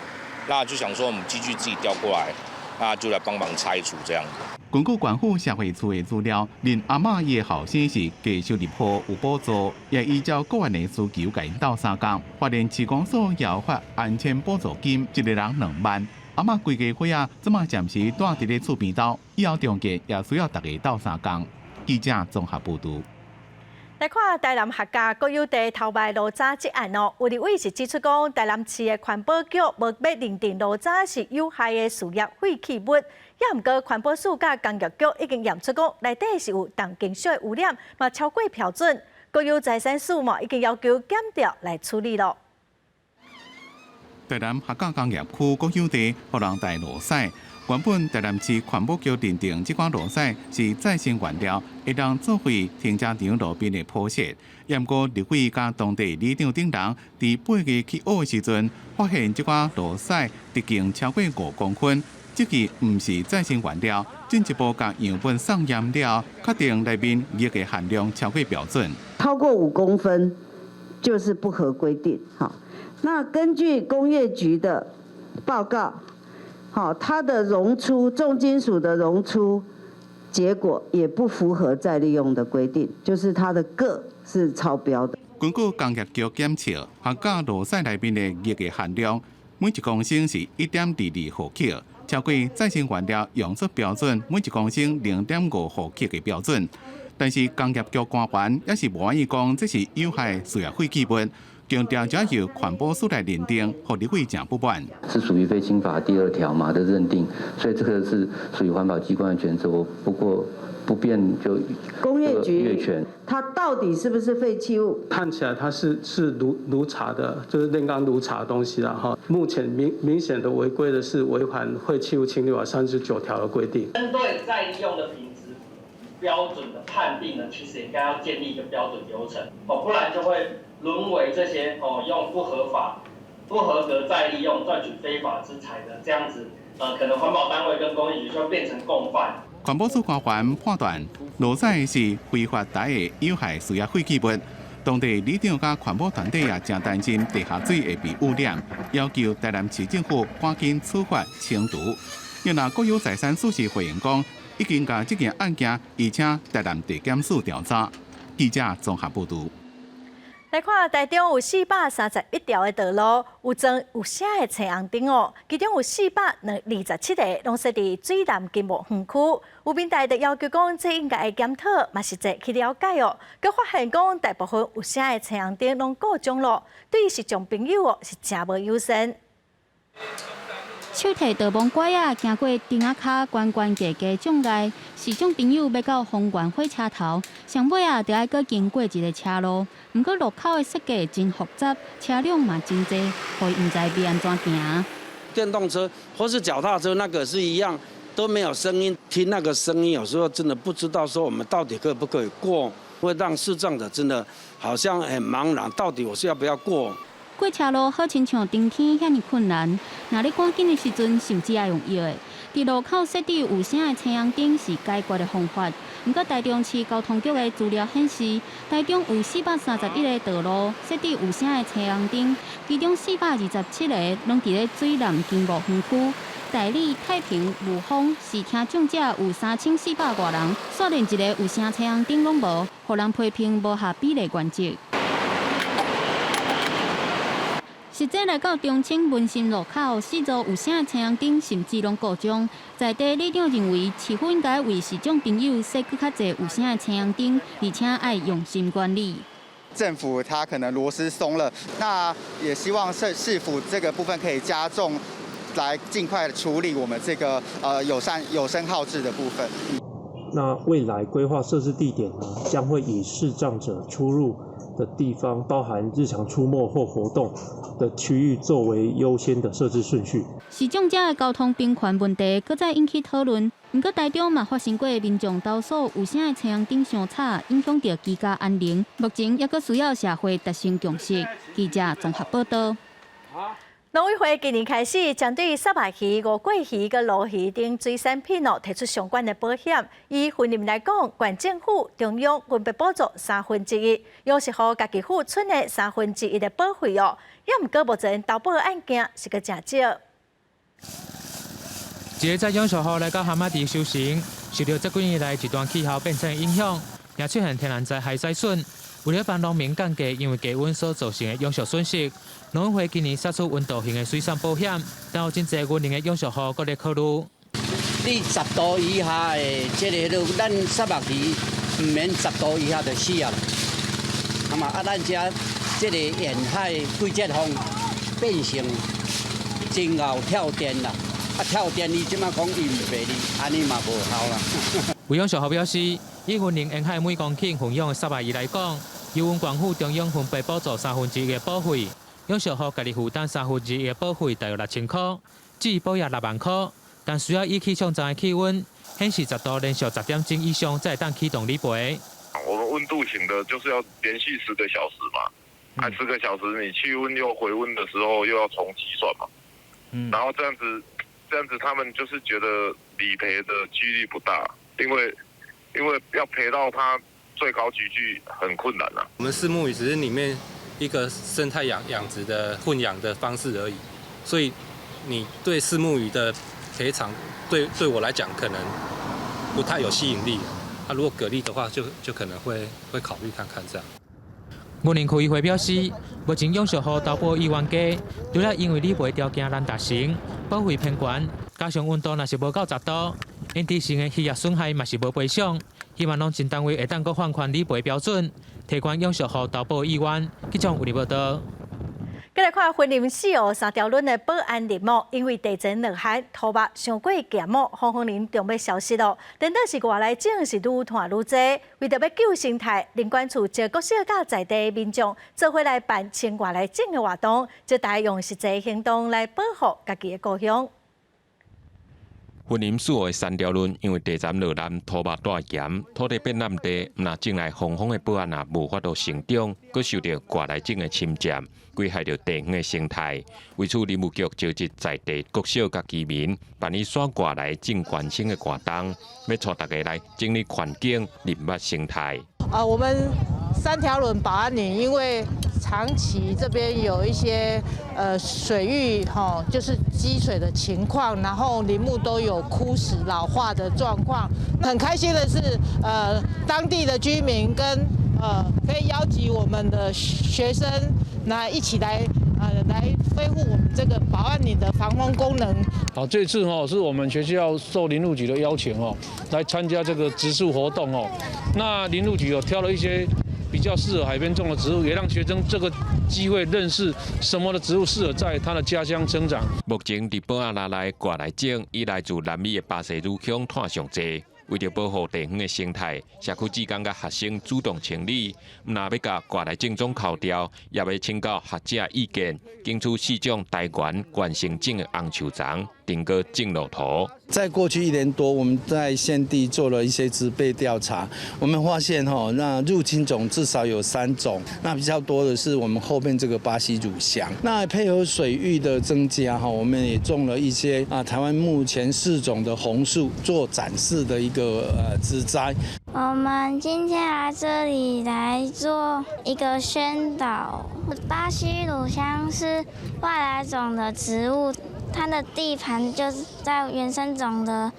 那就想說我們機具自己調過來，那就來幫忙拆除這樣子。根據縣府社會處的資料，連阿嬤伊的後生是低收入戶有補助，也依照個人的需求共𪜶鬥相共。花蓮市公所也有發安遷補助金，一個人2萬。阿嬤規家伙仔這馬暫時蹛佇咧厝邊兜，以後重建也需要大家鬥相共。記者綜合報導。來看台南客家國有地偷賣爐渣這案哦，有立委是指出講，台南市的環保局無欲認定爐渣是有害的事業廢棄物，也毋過環保署佮工業局已經驗出講，內底是有重金屬污染，嘛超過標準。國有財產署嘛已經要求檢調來處理咯。台南客家工業區國有地，予人帶螺屎。原本台南市環保局認定這款螺屎是再生原料，會當作為停車場路邊的鋪設。毋過立委佮當地里長等人佇8月去挖的時陣，發現這款螺屎直徑超過5公分，這個毋是再生原料，進一步共樣本送驗了，確定內面鉻的含量超過標準。超過5公分就是不合規定。好，那根據工業局的報告。好，它的溶出重金屬的溶出結果也不符合再利用的規定，就是它的鉻是超標的。根據工業局檢測，客家螺屎內面的鉻的含量，每一公升是1.22毫克，超過再生原料溶出標準每一公升0.5毫克的標準。但是工業局官員也是無願意講這是有害事業廢棄物。強調這由環保署來認定，予立委誠不滿。是屬於廢清法第二條嘛的認定，所以這個是屬於環保機關的權責。我不過不便就工業局越權，它到底是不是廢棄物？看起來它是爐茶的，就是煉鋼爐茶的東西啦哈。目前明顯的違規的是違反廢棄物清理法39條的規定。針對再利用的品質標準的判定呢，其實應該要建立一個標準流程，哦，不然就會淪為這些哦用不合法、不合格再利用賺取非法之財的這樣子，可能環保單位跟工業局就變成共犯。環保署官員判斷，螺屎是非法的有害事業廢棄物，當地里長佮環保團體也誠擔心地下水會被汙染，要求台南市政府趕緊處罰清除。另外，國有財產署是回應講，已經共這件案件移請台南地檢署調查。記者綜合報導。來看台中有431條的道路有裝有聲的青紅燈哦，其中有427個攏設佇水南金木園區。有民代就要求講，這應該會檢討，嘛實際去了解哦。閣發現講，大部分有聲的青紅燈攏故障咯，對視障朋友哦是誠無友善。手提導盲拐仔，行過燈仔跤懸懸低低障礙，視障朋友欲到豐原火車頭，上尾啊，著愛閣經過一个車路。毋過路口的設計真複雜，車輛嘛真濟，予伊毋知欲按怎行。電動車或是腳踏車，那個是一樣，都沒有聲音，聽那個聲音，有時候真的不知道說我們到底可不可以過，會讓視障者真的好像很茫然，到底我是要不要過？過車路好親像登天遐爾困難，若咧趕緊的時陣，甚至愛用搖的。佇路口設置有聲的青紅燈是解決的方法。毋過台中市交通局的資料顯示，台中有431個道路設置有聲的青紅燈，其中427個攏佇咧水南經貿園區。大里、太平、霧峰視聽障者有3400外人，煞連一个有聲青紅燈攏無，予人批評無合比例原則。實際來到中清文心路口，四座有聲的青紅燈甚至攏故障。在地里長認為，市府應該為視障朋友設閣較濟有聲的青紅燈，而且愛用心管理。政府他可能螺絲鬆了，那也希望市府這個部分可以加重，來盡快處理我們這個有聲號誌的部分。那未來規劃設置地點呢，將會以視障者出入的地方，包含日常出沒或活動的區域作為優先的設置順序。視障者的交通平權問題，閣再引起討論。毋過台中嘛發生過民眾投訴有聲的青紅燈傷吵，影響著居家安寧。目前猶閣需要社會達成共識。記者綜合報導。農委會今年開始針對虱目魚、吳桂魚、佮鱸魚等水產品哦，提出相關的保險。以雲林來講，縣政府、中央分別補助1/3，養殖戶家己付出的1/3的保費哦。也毋過目前投保案件是閣誠少。一个在養殖戶來到蛤仔池收成，受著這幾年來極端氣候變遷的影響，也出現天然災害災損。為了幫農民降低因為低溫所造成的養殖損失，農委會今年釋出溫度型的水產保險，但有真濟雲林的養殖戶閣咧考慮。你10度以下的這个，咱虱目魚毋免10度以下就死啊。啊嘛，啊，咱遮這个沿海季節風變成真𠢕跳電啦，啊跳電伊這馬講伊毋賠你，按呢嘛無效啦。有養殖戶表示，以雲林沿海每公頃混養的虱目魚來講，由阮縣府中央分別補助1/3的保費，養殖戶家己負擔1/3的保費大約6000箍，至於保額6萬箍，但需要以氣象站的氣溫顯示10度連續10點鐘以上，才會當啟動理賠。我們溫度型的，就是要連續10個小時嘛，啊，十個小時你氣溫又回溫的時候，又要重計算嘛，然後這樣子，這樣子他們就是覺得理賠的幾率不大，因為要賠到他最高級距很困難啊。我們虱目魚只是裡面一個生態養殖的混養的方式而已，所以你對虱目魚的賠償，對我來講可能不太有吸引力。啊，如果蛤蜊的話就，就可能會考慮看看這樣。雲林區議會表示，目前養殖戶投保意願低，除了因為理賠條件難達成，保費偏懸，加上溫度若是無夠10度，因致成的漁業損害嘛是無賠償。希望農政單位會當閣放寬理賠標準，提懸養殖戶投保意願。記者有報道。閣來看雲林四湖三條崙的保安林哦，因為地震落旱，土木傷過鹹哦，防風林就欲消失咯。顛倒是外來種是愈湠愈濟，為著欲救生態，林管處召國小佮在地民眾做伙來辦清外來種的活動，就大家用實際行動來保護家己的故鄉。雲林四湖的三條崙因為地層落濫，土木帶鹹，土地變爛地，毋但種來防風的保安也無法度成長，閣受著外來種的侵佔，危害著地方的生態。為此，林務局召集在地國小佮居民，辦理徙外來種原生的活動，欲帶大家來整理環境、認捌生態。啊，我們三條崙保安嶺，因為長期這邊有一些水域吼，就是積水的情況，然後林木都有枯死老化的狀況。很開心的是，當地的居民跟可以邀集我們的學生來一起來來恢復我們這個保安嶺的防風功能。好，這次吼是我們學校受林務局的邀請哦，來參加這個植樹活動哦。那林務局有挑了一些比較適合海邊種的植物，也讓學生這個機會認識什麼的植物適合在他的家鄉生長。目前佇保安那內外來種以來自南美的巴西乳香炭上濟。為著保護地方的生態，社區志工佮學生主動清理，毋但欲共外來種種扣掉，也欲請教學者意見，爭取四種台原原生種的紅樹叢，定閣種落土。在過去一年多，我們在現地做了一些植被調查，我們發現吼，那入侵種至少有3種，那比較多的是我們後面這個巴西乳香。那配合水域的增加哈，我們也種了一些啊，台灣目前4種的紅樹做展示的一個植栽。我們今天來這裡來做一個宣導。巴西乳香是外來種的植物。它的地盤就是在原生種的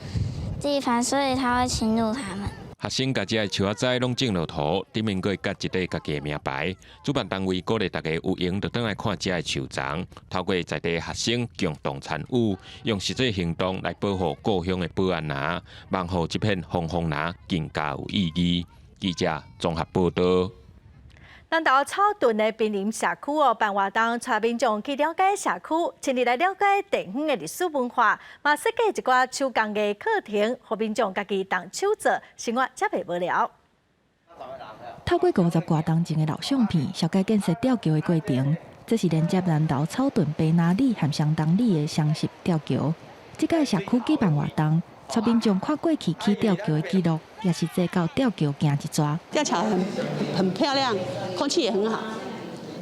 地盤，所以它會侵入它們。學生共這个樹仔仔攏種落土，頂面閣會蓋一塊家己的名牌。主辦單位鼓勵大家有閒就轉來看這个樹叢，透過在地學生共同參與，用實際行動來保護故鄉的保安林，望予這片防風林更加有意義。記者綜合報導。南投草屯的瀕臨社區哦，辦活動，帶民眾去了解社區，親自來了解地方的歷史文化，嘛設計一寡手工藝課程，予民眾家己動手做，生活才袂無聊。透過50外冬前的老相片，紹介建設吊橋的過程。這是連接南投草屯白拿里和雙東里的雙十吊橋。這屆社區舉辦活動，帶民眾看過去起吊橋的記錄，也是坐到吊橋行一逝。吊橋很漂亮，空氣也很好，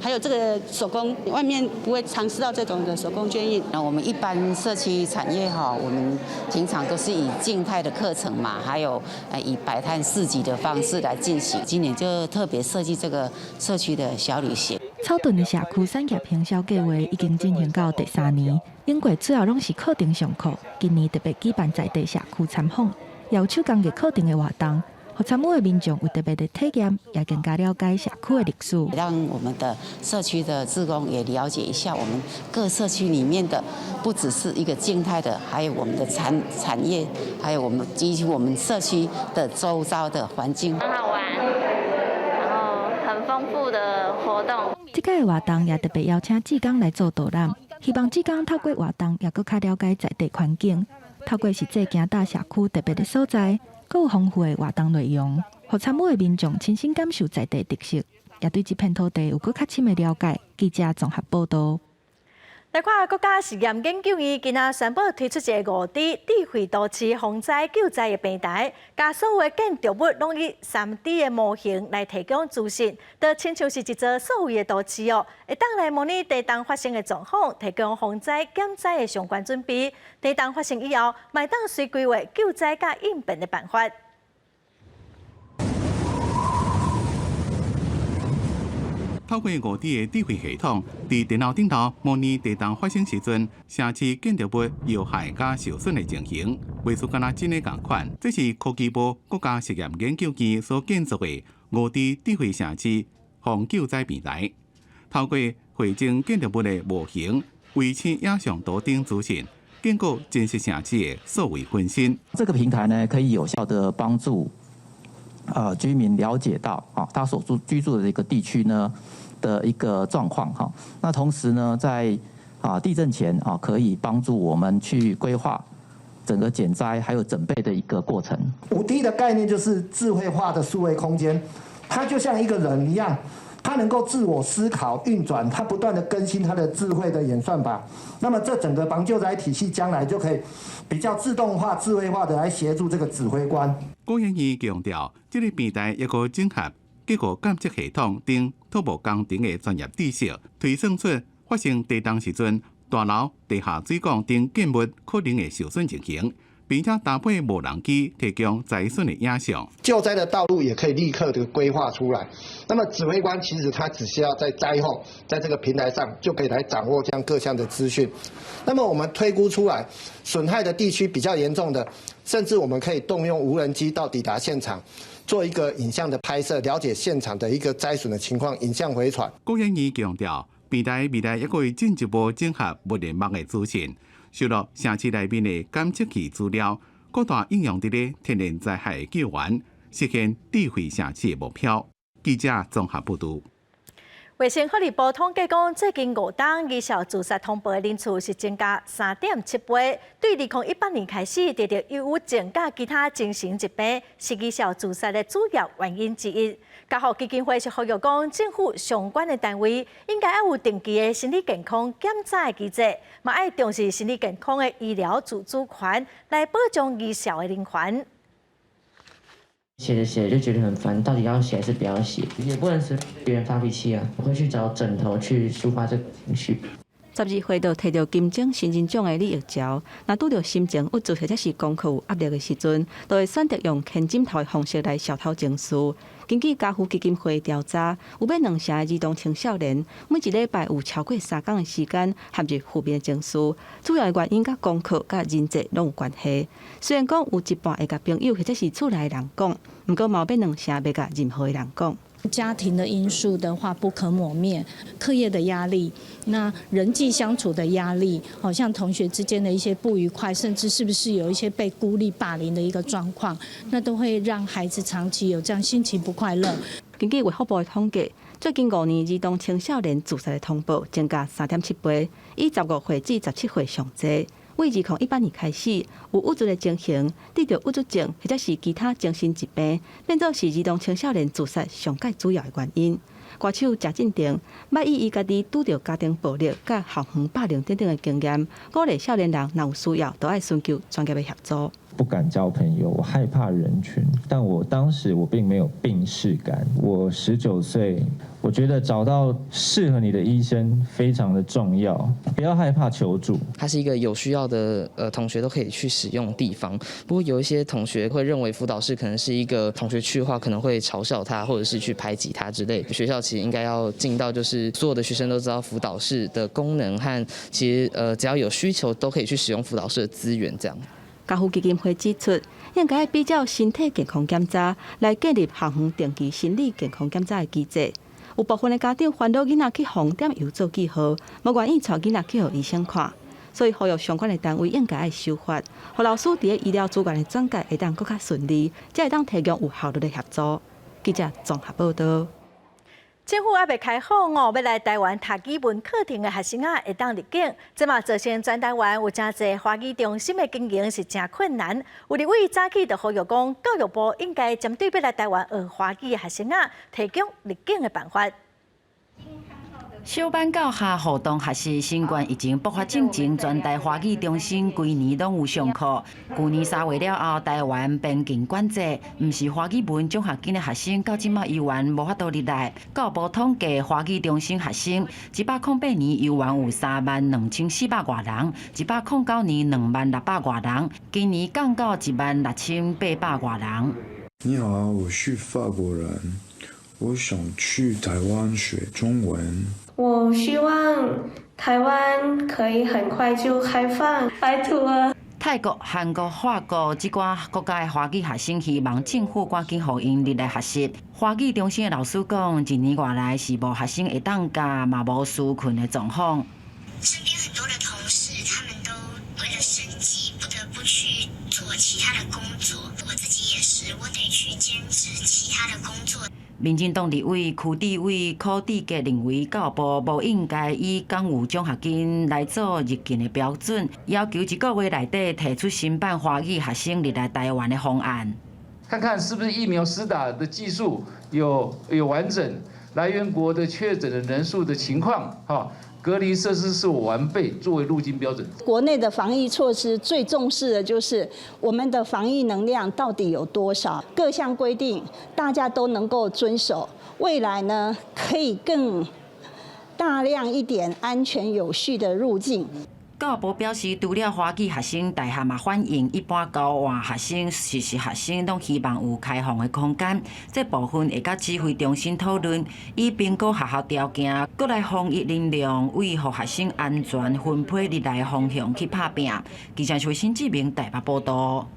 還有這個手工，外面不會嘗試到這種的手工絹印。那我們一般社區產業哈，我們平常都是以靜態的課程嘛，還有以擺攤市集的方式來進行。今年就特別設計這個社區的小旅行。草屯的社區產業行銷計劃已經進行到第3年，往過主要攏是課程上課，今年特別舉辦在地社區參訪，也有手工藝課程的活動，予參與的民眾有特別的體驗，也更加了解社區的歷史。讓我們的社區的志工也了解一下我們各社區裡面的，不只是一個靜態的，還有我們的產業，還有我們及我們社區的周遭的環境。很好玩，然後很豐富的活動。這屆活動也特別邀請志工來做導覽，希望志工透過活動也閣較了解在地環境，透過實際行到社區特別的所在，閣有豐富的活動內容，予參與的民眾親身感受在地特色，也對這片土地有閣較深的了解。記者綜合報導。來看國家實驗研究院今仔宣布推出一个5D 智慧都市防災救災的平台，共所有的建築物攏以3D 的模型來提供資訊，就親像是一座數位的都市哦，會當來模擬地動發生的狀況，提供防災減災的相關準備。地動發生以後，嘛會當隨規劃救災佮應變的辦法。透過5D 的智慧系統，佇電腦頂頭模擬地動發生時陣，城市建築物搖害佮受損的情形，袂輸敢若真的仝款。這是科技部國家實驗研究院所建造的5D 智慧城市防救災平台。透過繪製建築物的模型、衛星影像圖等資訊，建構真實城市的數位分身。這個平台呢，可以有效的幫助居民了解到啊，他所住居住的這個地區呢的一個狀況哈。那同時呢，在地震前啊，可以幫助我們去規劃整個減災還有準備的一個過程。5D 的概念就是智慧化的數位空間，它就像一個人一樣，它能夠自我思考運轉，它不斷的更新它的智慧的演算法。那麼這整個防救災體系將來就可以比較自動化、智慧化的來協助這個指揮官。郭研院強調，這個平台抑閣整合結構監測系統等土木工程的專業知識，推算出發生地動時陣，大樓、地下水管等建物可能會受損情形，並且搭配無人機提供災損的影像。救災的道路也可以立刻的規劃出來。那麼指揮官其實他只需要在災後，在這個平台上就可以來掌握這樣各項的資訊。那麼我們推估出來損害的地區比較嚴重的，甚至我們可以動用無人機到抵達現場，做一個影像的拍攝，了解現場的一個災損的情況，影像回傳。郭燕儀強調，平台未來也會進一步整合物聯網的資訊，收錄城市內面的監測器資料，擴大應用佇咧天然災害救援，實現智慧城市的目標。記者綜合報導。衛生福利部統計講，最近5冬兒少自殺通報的人數是增加3.7倍。對2018年開始，得著憂鬱症佮其他精神疾病是兒少自殺的主要原因之一。家福基金會是呼籲講，政府相關的單位應該愛有定期的心理健康檢查的機制，嘛愛重視心理健康的醫療自主權，來保障兒少的人權。寫着寫着就覺得很煩，到底要寫還是不要寫？也不能隨別人發脾氣啊，我會去找枕頭去抒發這個情緒。 12歲就提著金鐘新人獎的李玉朝，若拄著心情鬱卒或者是功課有壓力的時陣，就會選擇用牽枕頭的方式來消透情緒。根據家扶基金會調查，有欲兩成的兒童青少年，每一禮拜有超過3工的時間陷入負面情緒，主要的原因佮功課佮人際攏有關係。雖然講有一半會共朋友或者是厝內的人講，毋過嘛有欲兩成袂共任何的人講。家庭的因素的話不可磨滅，課業的壓力，那人際相處的壓力，好像同學之間的一些不愉快，甚至是不是有一些被孤立霸凌的一個狀況，那都會讓孩子長期有這樣心情不快樂。根據衛福部的統計，最近5年兒童青少年自殺的通報增加3.7倍，以15歲至17歲上濟。對2018年開始，有鬱卒的情形，得著鬱卒症或者是其他精神疾病，變做是兒童青少年自殺上蓋主要的原因。歌手謝震廷捌以伊家己拄著家庭暴力、佮校園霸凌等等的經驗，鼓勵少年人若有需要，就愛尋求專業的協助。不敢交朋友，我害怕人群，但我當時我並沒有病識感。我19歲，我覺得找到適合你的醫生非常的重要，不要害怕求助。它是一個有需要的同學都可以去使用的地方。不過有一些同學會認為輔導室可能是一個同學去的話可能會嘲笑他，或者是去排擠他之類。學校其實應該要盡到，就是所有的學生都知道輔導室的功能和其實只要有需求都可以去使用輔導室的資源，這樣。家扶基金會指出，應該比照身體健康檢查來建立校園定期心理健康檢查的機制。有部分的家長煩惱囡仔去予點油做記號，無願意帶囡仔去予醫生看，所以呼籲相關的單位應該愛修法，予老師佇咧醫療資源的轉介會當閣較順利，才會當提供有效率的協助。記者綜合報道。政府猶未開放哦，欲來台灣讀語文課程的學生仔會當入境，這嘛造成全台灣有誠濟華語中心的經營是誠困難。有立委早起就呼籲講，教育部應該針對欲來台灣學華語的學生仔，提供入境的辦法。小班教學互動學習，新冠疫情爆發進前，全台華語中心規年攏有上課。舊年3月了後，台灣邊境管制，毋是華語文獎學金的學生，到這馬猶原無法度入來。教育部統計，華語中心學生108年猶原有3萬2400外人，109年2萬600外人，今年降到1萬6800外人。你好，我是法國人，我想去台灣學中文。我希望台灣可以很快就開放，拜託了。泰國、韓國、法國這寡國家的華語學生，希望政府趕緊予𪜶入來學習。華語中心的老師講，一年外來是無學生會當教，嘛無紓困的狀況。身邊很多的同事，他們都為了生計，不得不去做其他的工作。我自己也是，我得去兼職其他的工作。民進黨立委柯志偉、柯志杰認為，教育部無應該以敢有獎學金來做入境的標準，要求一個月內底提出申辦華語學生入來台灣的方案。看看是不是疫苗施打的技術有完整，來源國的確診的人數的情況，哈。隔離設施是否完備，作為入境標準。國內的防疫措施最重視的就是我們的防疫能量到底有多少，各項規定大家都能夠遵守。未來呢，可以更大量一點安全有序的入境。教育部表示，除了華語學生，大學嘛歡迎一般交換學生、實習學生，攏希望有開放的空間。這部分會佮指揮中心討論，以評估學校條件，閣來防疫能量，為予學生安全分配入來方向去拍拚。記者徐新志明台北報道。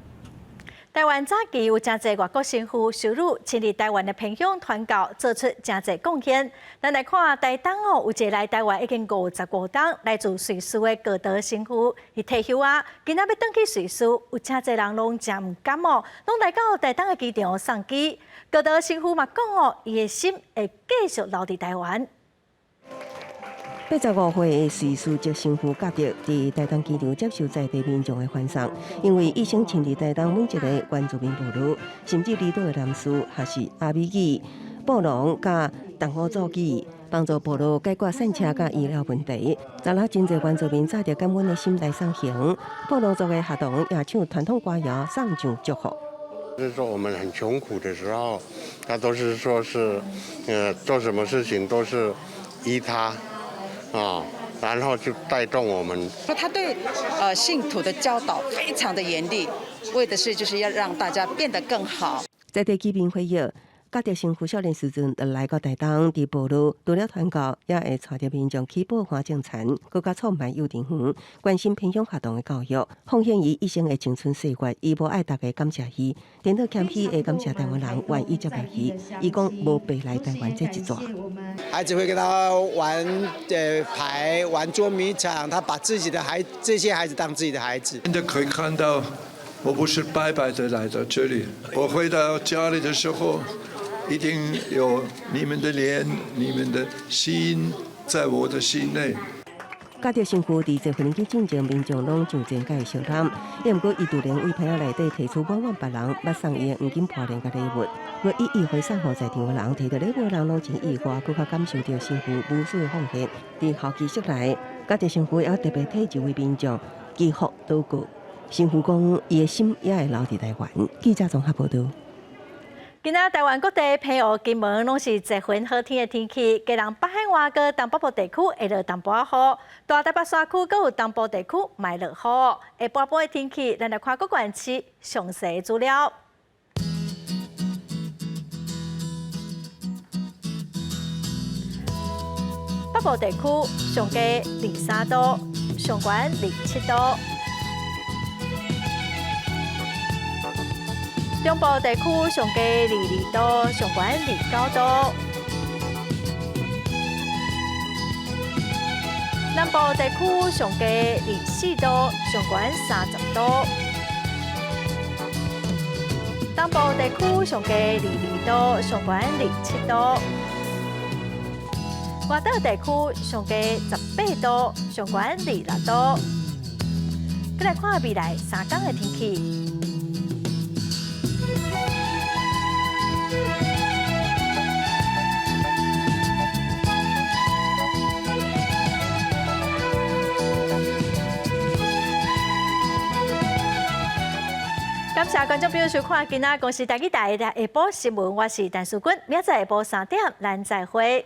台灣早期有誠濟外國神父修女親臨台灣的偏鄉傳教，做出誠濟貢獻。咱來看台東哦，有一個來台灣已經55冬，來自瑞士的高德神父，伊退休啊，今仔欲轉去瑞士，有誠濟人攏誠毋甘哦，攏來到台東的機場送機。高德神父嘛講哦，伊的心會繼續留佇台灣。85歲的瑞士籍神父嘉德，佇台東機場接受在地民眾的歡送，因為一生親佇台東每一个原住民部落，甚至離島的南勢，抑是阿美語、布農佮達悟族語，幫助部落解決散車佮醫療問題。昨昏真濟原住民紮著感恩的心來送行，布農族的學童也唱傳統歌謠送上祝福。就是說我們很窮苦的時候，他都是說是，做什麼事情都是依他。啊，然後就帶動我們。他對信徒的教導非常的嚴厲，為的是就是要讓大家變得更好。在地居民回憶，嘉德神父少年時陣就來到台東，佇部落除了傳教，也會帶著民眾去報花種田，閣較創辦幼稚園，關心偏鄉學童的教育，奉獻伊一生的青春歲月。伊無愛大家感謝伊，顛倒謙虛的感謝台灣人願意接納伊。伊講無白來台灣這一逝。孩子會跟他玩牌，玩捉迷藏，他把自己的孩這些孩子當自己的孩子。現在可以看到，我不是白白的來到這裡，我回到家裡的時候，一定有你們的臉、你們的心在我的心內。嘉德神父佇坐飛機進前，民眾攏上前共伊相攬，也毋過伊突然為朋友內底提出滿滿別人欲送伊的黃金破鏈佮禮物，閣一一回送予在場的人，提著禮物的人攏真意外，閣較感受著神父無私的奉獻。佇候機室內，嘉德神父也特別替一位民眾祈福禱告。神父講，伊的心也會留佇台灣。記者綜合報導。今仔台灣各地澎湖、金門攏是濟雲好天的天氣，基隆北海岸佮東北部地區會落淡薄仔雨，大台北山區閣有東部地區嘛會落雨。下晡晡的天氣，咱來看各縣市詳細資料。北部地區上低23度，上懸27度。中部地區上低22度，上懸29度；南部地區上低24度，上懸30度；東部地區上低22度，上懸27度；外島地區上低18度，上懸26度。閣來看未來三工的天氣。感謝觀眾朋友收看今仔公視台語台的下晡新聞，我是陳淑君，明仔載下晡3點，咱再會。